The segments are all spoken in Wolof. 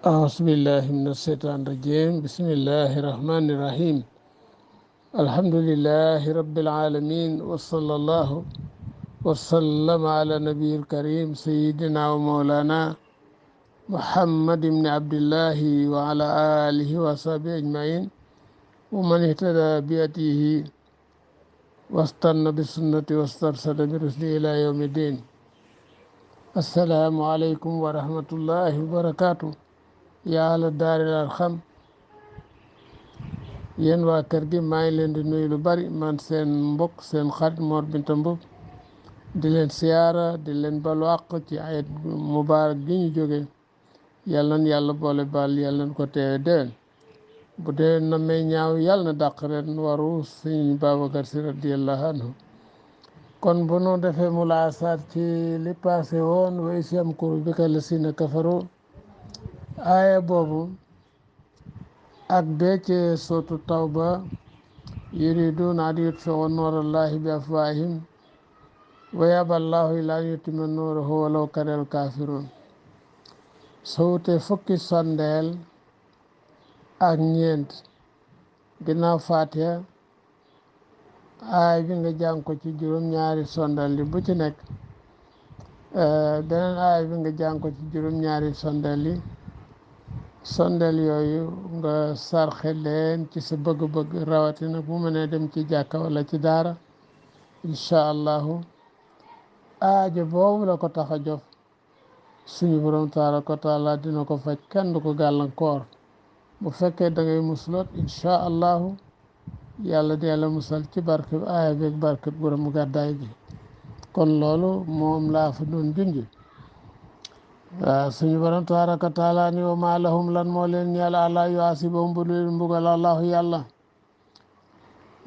أعوذ بالله من الشيطان الرجيم بسم الله الرحمن الرحيم الحمد لله رب العالمين وصلى الله وسلم على نبي الكريم سيدنا ومولانا محمد بن عبد الله وعلى آله وصحبه أجمعين ومن اهتدى بهديه واستنى بسنته واسترشد برشده إلى يوم الدين. السلام عليكم ورحمة الله وبركاته يا أهل الدار الأرحم. yéen waa kër gi maa ngi leen di nuyu lu bari, man seen mbokk seen xarit Mor Binta Mbub di leen siyaara di leen balu àq ci ayet mubaarak gi ñu jóge. yàlla na yàlla boole baal, yàlla na ko teewe déwén. bu dee na may ñaaw yàlla na dàq ren waru sëñ Babacar Si radiyallahu anhu. kon bu nu defee mulaasaat ci li passé woon wa iz yamkuru bika llaziina kafaru, aaya boobu ak bee ci sootu Tawba yuriduuna an yutfiu nuurallahi bi afwaahihim wa yaba Allahu illaa an yutimma nuurahu walaw karihal kaafiruun. sowute fukki sondeel ak ñeent ginnaaw Faatiha, aay bi nga jàng ko ci juróom-ñaari sondeel yi bu ci nekk, beneen aay bi nga jàng ko ci juróom-ñaari sondeel yi. sondeel yooyu nga sarxe leen ci sa bëgg-bëgg, rawatina bu mënee dem ci jàkka wala ci daara. incha allahu aajo boobu la ko tax a jof suñu borom tabaraka wa taala dina ko faj, kenn du ko gàllankoor. bu fekkee da ngay musloot incha allahu yàlla dee la musal ci barkeb aaya beeg barkeb borom gàddaay bi. kon loolu moom laa fa doon junj. waaw suñu borom tabaraka wa taala ni wa maa lahum lan moo leen ñeel àlaa yuasibahum bu leen mbugal allahu yàlla.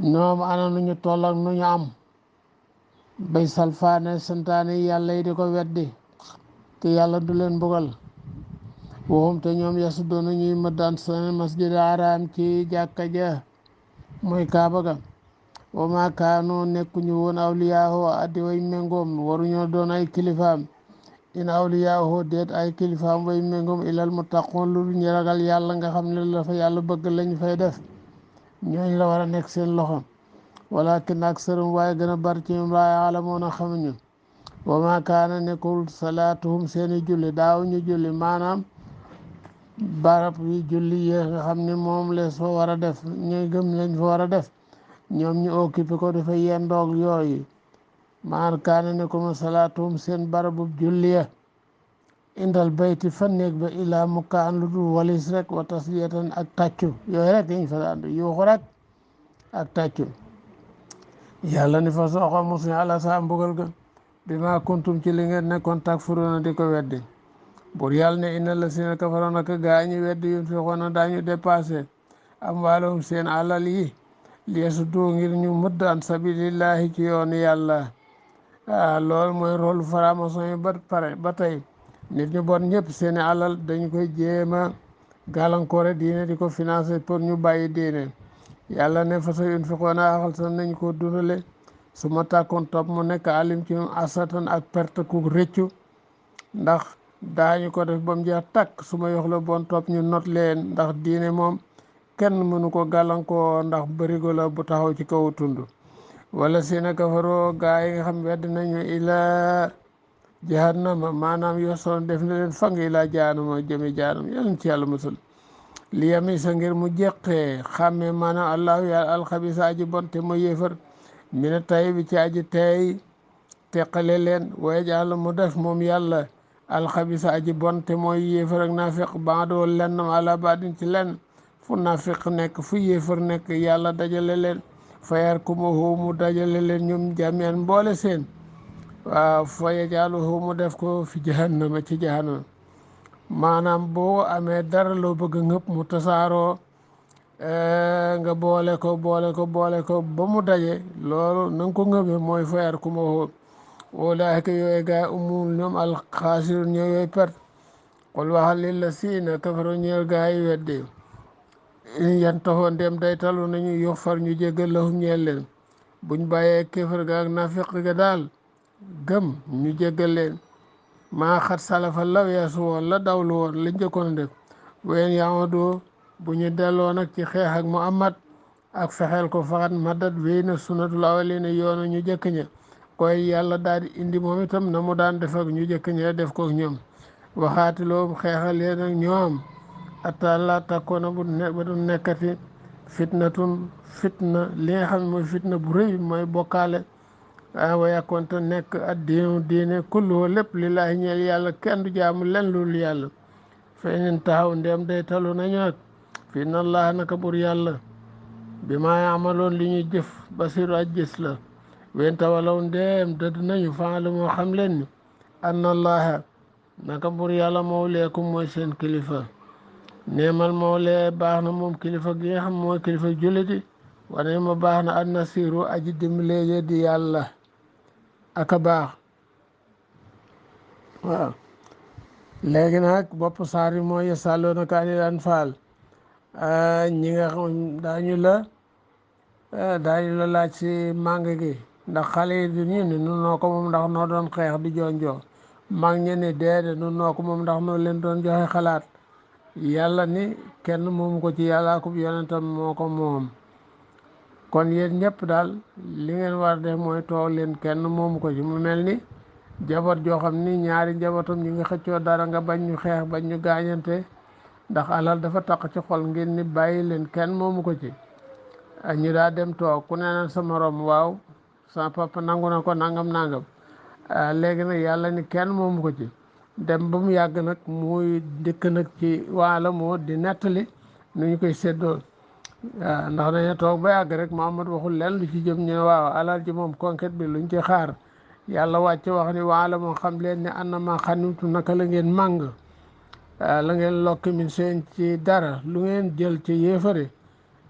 ñoom ana nu ñu toll ak nu ñu am bay salfaane santaane yàlla yi di ko weddi te yàlla du leen mbugal. waxum te ñoom yasu doona ñuy mëddaan seen masjid haram ci jàkka ja mooy kaaba ga. wa maa kaanu nekkuñu woon awliyaahu addi way méngoom, waruñoo doon ay kilifaam. in awliyaahu déet ay kilifaam way méngoom ilal muttaqoon lu ñu ragal yàlla nga xam ne dafa yàlla bëgg lañ fay def, ñooñ la war a nekk seen loxo. walakin aksarum waaye gën a bari ci ñoom laa yaalamuuna xamuñu. wa maa kaana nekkul salaatuhum seeni julli, daaw ñu julli, maanaam barab yi julli yi nga xam ne moom lees fa war a def, ñuy gëm lañ fa war a def, ñoom ñu occupé ko dafa yendoog yooyu. maa kaana nekkul salaatuhum seen barabu julli ya indal bayti fa néeg ba ilaa mukkaan lu dul walis rek wa tasdiyatan ak tàccu, yooyu rek dañ fa daan yuuxu rek ak tàccu. yàlla ni fa sooxa musuñu ala sa mbugal ga bi ma kuntum ci li ngeen nekkoon takfuruuna di ko weddi. bur yàlla ne inna lasina kafaru naka gaa ñi weddi yunfiquuna daañu dépassé amwaalahum seen alal yi liyasuddu ngir ñu mëdd an sabilillahi ci yoon yàlla. loolu mooy rôle franc-maçon yi ba tey. nit ñu bon ñëpp seeni alal dañu koy jéema gàllankoore diine, di ko financé pour ñu bàyyi diine. yàlla ne fa sa yunfiquuna axal sa nañ ko dundale su ma tàkkoon topp mu nekk alim ci asatan ak perte ku rëccu, ndax daañu ko def ba mu jeex takk su ma yox la bon topp ñu not leen, ndax diine moom kenn mënu ko gàllankoo, ndax bërigo la bu taxaw ci kaw tund. wala sina kafaroo gaa yi nga xam wedd nañu ilaa jahannama, maanaam yosoon def na leen fang ilaa jahannama jëme jahannama, yàlla ci yàlla musal. li yami sa ngir mu jeqee xàmmee maanaam allahu yàlla alxabisa aji bon te mooy yéefar mina tay bi ci aji teey teqale leen. waaye jàll mu def moom yàlla alxabisa aji bon te mooy yéefar ak naafiq baadoo lennam ala baadin ci lenn. fu naafiq nekk fu yéefar nekk yàlla dajale leen, fayar kumahu mu dajale leen ñoom jamian mboole seen. waaw fa yajaaluhu mu def ko fi jahannama ci jahannama. maanaam boo amee dara loo bëgg ngëpp mu tasaaroo, nga boole ko ba mu daje, loolu na nga ko ngëbee mooy fayar ku ma woo. ulaa'ika yooyu gaa umul ñoom alxaasirun ñoo yooyu perte. qul waxal lillazina kafaru ñeel gaa yi weddi in yantahu ndem day talu nañu yuxfar ñu jéggal lahum ñeel leen. buñ bàyyee kéefar ga ak nafiq ga daal gëm ñu jéggal leen. maa xat salafa la weesu woon la dawlu woon la njëkkoon a def ween yahudu bu ñu delloo nag ci xeex ak Muhammad ak fexeel ko faxat maddat wéy na sunnatul awwalina yoonu ñu jëkk ña koy yàlla daal di indi moom itam na mu daan def ak ñu jëkk ña def ko ñoom waxaatiloo xeexal leen ak ñoom atta la takkoona ba du nekkati fitna li nga xam ne mooy fitna bu rëy mooy bokkaale wa yakkoonte nekk ak diine kulluhu lépp lillaahi ñeel yàlla kenn du jaamu len loolu yàlla fay nen taxaw ndem day talu nañu nag fi na allah naka bur yàlla bi maa amaloon li ñuy jëf basiru aj gis la wen tawalaw ndem dëdd nañu faala moo xam leen ni anna allaha naka bur yàlla mawleekum mooy seen kilifa neemal mawlee baax na moom kilifa gi nga xam mooy kilifa julliti wane ma baax na an nasiru aji dimbalee di yàlla aka baax waaw léegi nag bopp saar yi mooy yasaloona ka anil anfaal ñi nga xam daañu la laaj si màng gi ndax xale yi du ñu ne nun noo ko moom ndax noo doon xeex di jonjoo mag ñe ne déedéet nun noo ko moom ndax noo leen doon joxe xalaat yàlla ni kenn moomu ko ci yàllaa ko yonentam moo ko moom kon yéen ñëpp daal li ngeen war def mooy toog leen kenn moomu ko ci mu mel ni jaboot joo xam ni ñaari njabootam ñu ngi xëccoo dara nga bañ ñu xeex bañ ñu gaañante ndax alal dafa taq ci xol ngeen ni bàyyi leen kenn moomu ko ci ñu daa dem toog ku ne naan sa morom waaw sama papa nangu na ko nangam léegi nag yàlla ni kenn moomu ko ci dem ba mu yàgg nag muy dëkk nag ci waala moo di nettali nu ñu koy séddoo ndax dañu toog ba yàgg rek Muhammad waxul leen lu ci jëm ñu ne waaw alal ji moom conquête bi luñ ci xaar yàlla wàcc wax ni waala moo xam leen ne annama xanimtu naka la ngeen màng la ngeen lokk min seen ci dara lu ngeen jël ci yéefare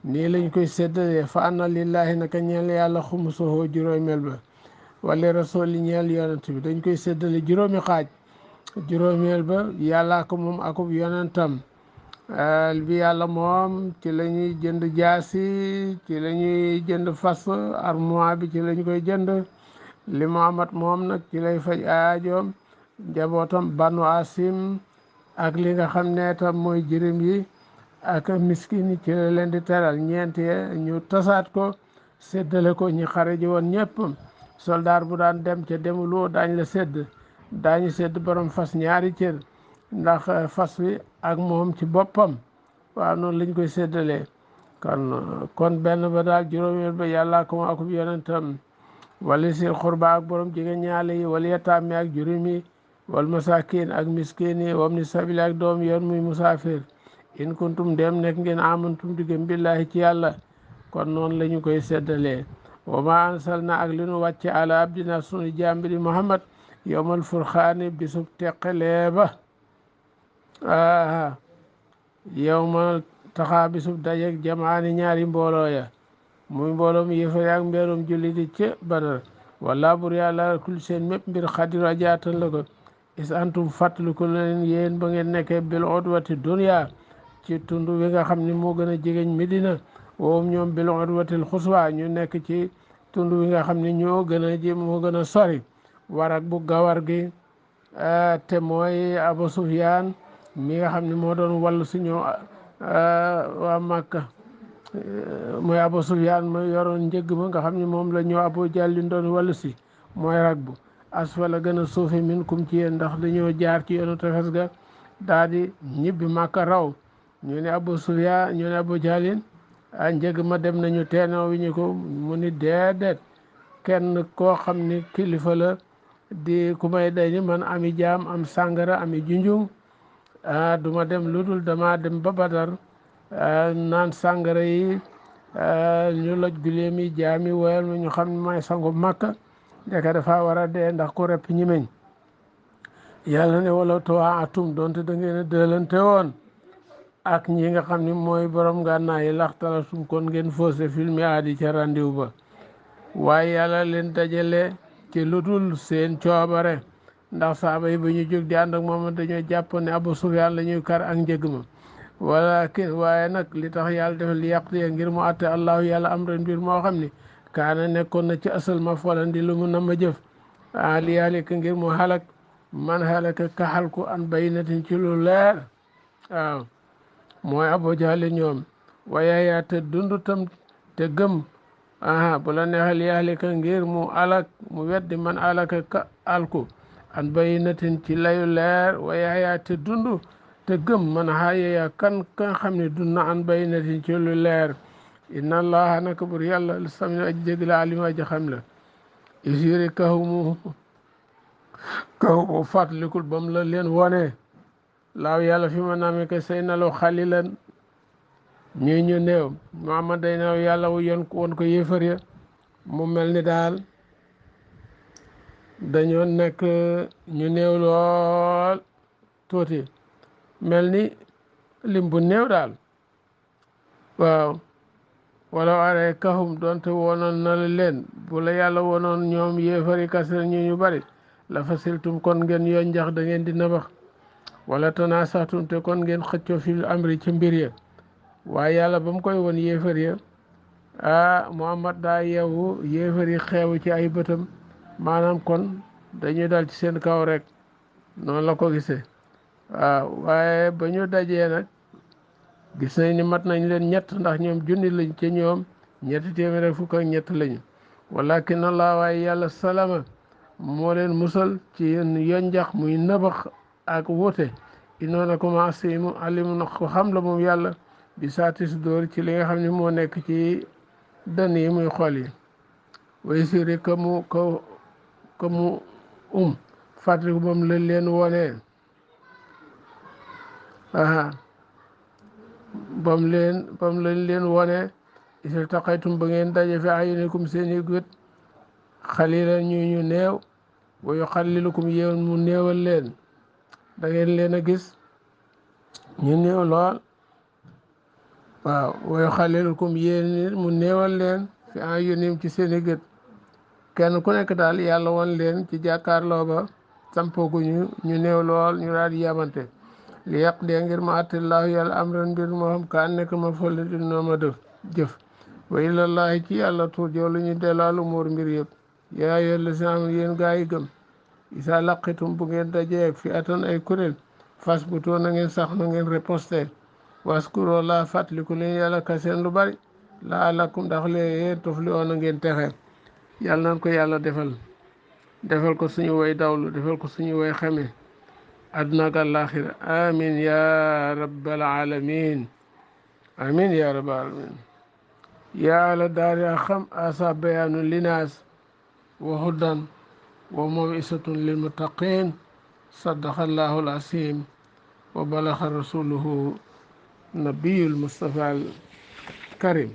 nii lañ koy séddalee fa anna lillahi naka ñeel yàlla xumusuhoo juróomeel ba wala rasuli ñeel yonent bi dañ koy séddale juróomi xaaj juróomeel ba yàllaa ko moom akub yonentam bi yàlla moom ci la ñuy jënd jaasi ci la ñuy jënd fas armoire bi ci lañ koy jënd li Muhammad moom nag ci lay faj aajoom njabootam banu asim ak li nga xam ne tam mooy jirim yi ak miskin yi ci la leen di teral ñeent ñu tasaat ko séddale ko ñi xare ji woon ñëpp soldaar bu daan dem ca demuloo daañ la daañu sédd borom fas ñaari cër ndax fas wi ak moom ci boppam waaw noonu lañ koy séddalee kon benn ba daal juróomeel ba yàllaa ko akub yonentam wala sil xurba ak borom jigéen ñaale yi wala yataami ak jurim yi wal masakin ak miskin yi wam ni sabili ak doom yoon muy musaafir in kuntum dem nekk ngeen amantum di gëm billahi ci yàlla kon noonu la ñu koy séddalee wa ma ansalna ak li nu wàcce ala abdina sunu jàmbiri Muhammad yowmal furxaani bisub teqalee ba yowmal taxaa bisub dajeeg jamaani ñaari mbooloo ya muy mbooloom yëfare ak mbeerum julli di ca Badar wala bur yàlla kul seen mépp mbir xadiru ajaatan la ko is antum fàttaliku leen yéen ba ngeen nekkee bil udwati dunya ci tund wi nga xam ne moo gën a jegeñ Medina woom ñoom bil udwatil xuswa ñu nekk ci tund wi nga xam ne moo gën a sori warak bu gawar gi te mooy Abu Sufyaan mi nga xam ne moo doon wàllu si ñëw waa Makka mooy Abu Sufyaan mooy yoroon njëgg ma nga xam ne moom la ñëw Abu Jahl doon wàllu si mooy rak bu asfala gën a suufe min kum ci yéen ndax dañoo jaar ci yoonu tefes ga daal di ñibbi Makka raw ñu ne Abu Sufyaan ñu ne Abu Jahl njëgg ma dem nañu teenoo wi ñu ko mu ni déedéet kenn koo xam ni kilifa la di ku may day ni man ami jaam am sàngara ami junjung duma dem lu dul dama dem ba Badar naan sàngara yi ñu loj giléem yi jaam yi woyal ma ñu xam ne may sangu Makka ndeke dafa war a dee ndax ku repp ñi meñ yàlla ne wala towa atum donte da ngeen a dëlante woon ak ñi nga xam ne mooy borom ngànnaay yi laxtalatum kon ngeen faussé filmi aadi ca randiw ba waaye yàlla leen dajale ci lu dul seen coobare ndax saaba yi ba ñu jóg di ànd ak moom dañoo jàpp ne Abu Sufyaan la ñuy kar ak njëg ma waaye nag li tax yàlla def li yàqtiye ngir mu àtte allahu yàlla am ren mbir moo xam ni kaana nekkoon na ci asal ma folandi lu mu nama jëf li yaalika ngir mu halak man halaka ka xalku an baynatin ci lu leer waaw mooy Abu Jahli ñoom waaye yaa te dund tam te gëm bu la neexal yahlika ngir mu alak mu weddi man alaka ka alku an bayinatin ci layu leer waaye yaa te dund te gëm man haya kan ka xam ne dund na an bayinatin ci lu leer inna allaha naka bur yàlla sami aji dégg la alima aji xam la isiri kahumu fàttalikul bam la leen wone laaw yàlla fi ma naame ke say nalaw xalilan ñuy ñu néew Muhammad day naw yàlla won ko yéefar ya mu mel ni daal dañoo nekk ñu néew lool tuuti mel ni lim bu néew daal waaw wala are kahum doonte wonoon na leen bu la yàlla wonoon ñoom yéefari kasra ñu bari la fasiltum kon ngeen yoon njax da ngeen di nabax wala tanaasatum te kon ngeen xëccoo fil amri ci mbir ya waaye yàlla ba mu koy won yéefar ya Muhammad daa yeewu yéefar yi xeewu ci ay bëtam maanaam kon dañuy dal ci seen kaw rek noonu la ko gisee waaye ba ñu dajee nag gis nañ ni mat nañ leen ñett ndax ñoom junni lañ ci ñoom ñetti téeméer ak fukk ak ñett lañu walakin Allah waaye yàlla salama moo leen musal ci yonjax muy nabax ak wuute inoona commencé mu alimu na ko xam la moom yàlla bi saati si dóor ci li nga xam ne moo nekk ci dënn yi muy xol yi way siri ka mu fàttaliku moom lañ leen wonee bam lañ leen wone isil taqaytum ba ngeen daje fi ayunikum seeni gët xalilan ñu néew wa yuxallilukum yéen mu néewal leen da ngeen leen a gis ñu néew lool waaw wa yuxallilukum yéen mu néewal leen fi ayunim ci seeni gët kenn ku nekk daal yàlla won leen ci jàkkaarloo ba sampooguñu ñu néew lool ñu daal di yamante li yàq dee ngir ma attillahu yàlla amran mbir moo xam kaa nekk ma fële di nooma def jëf wa ilallahi ci yàlla turjoo lu ñu delloo umuur mbir yëpp yaa yàlla si am yéen gaa yi gëm isa laqitum bu ngeen dajee fi atan ay kuréel fas bu too na ngeen sax na ngeen riposte waskuro la fàttaliku leen yàlla ka seen lu bari la alakum ndax leen yéen tofli oon na ngeen texe yàlla nan ko yàlla defal ko suñu way dawlu defal ko suñu way xame àdduna ak àllaaxira amin ya rabbal alamin amin ya rabbal alamin ya ala daari a xam asa bayaanu linaas wa hudan wa mawisatun lilmuttaqin sadaqa allahu alasim wa balaxa rasuluhu nabiyul mustafa al karim